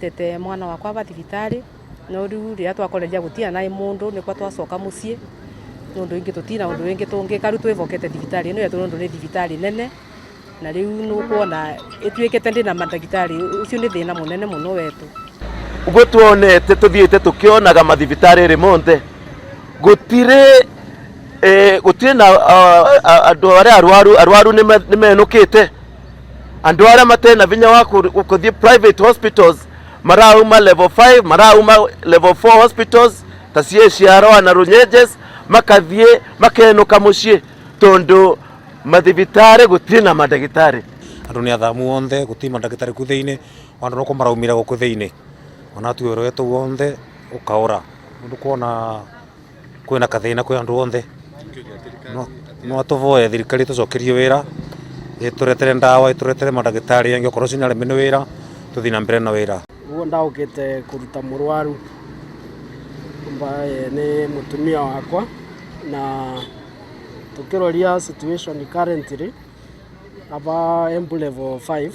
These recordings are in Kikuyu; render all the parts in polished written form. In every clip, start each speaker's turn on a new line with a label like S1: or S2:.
S1: Tete mwana wakwa va thibitari no riu riria twakoreria gutina na mundu nikwa twacoka mucii nundu ingi tutina undu wingi tungika riu twivokete thibitari ino yetu nundu ni thibitari nene na riu nukwona ituikite ndina mandagitari ucio ni thina munene muno wetu.
S2: Uguo tuonete tuthiite tukionaga mathibitari ri monthe gutire gutire na andu aria arwaru arwaru nimenukite andu aria matena vinya wa kuthie private hospitals marauma level 5 marauma level 4 hospitals ta ciaroa na Runyenjes makathie makenuka mucii tondu mathibitari gutire na mandagitari.
S3: Andu ni athamu onthe guti mandagitari ku thiini andu no maraumira guku thiini ona tu wira wetu wonthe ukaura undu kuona kwina kathina kwi andu onthe no atuvoe thirikari tucokerie wira ituretere ndawa ituretere mandagitari angi okorwo cio ni wira tuthii na mbere na wira.
S4: Uguo ndaukite kuruta murwaru ambaye ni mutumia wakwa na tukiroria situation currently aba Embu level 5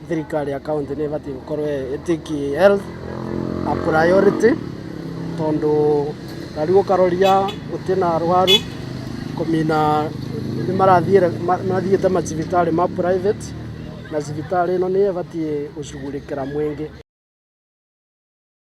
S4: thirikari ya county ni ibatiĩ gukorwo ĩtĩki health a priority tondu ta riu ukaroria gutina arwaru kumina ni marathiire mathiite macibitari ma private na cibitari ino ni ibatiĩ gucugurikira mwingi.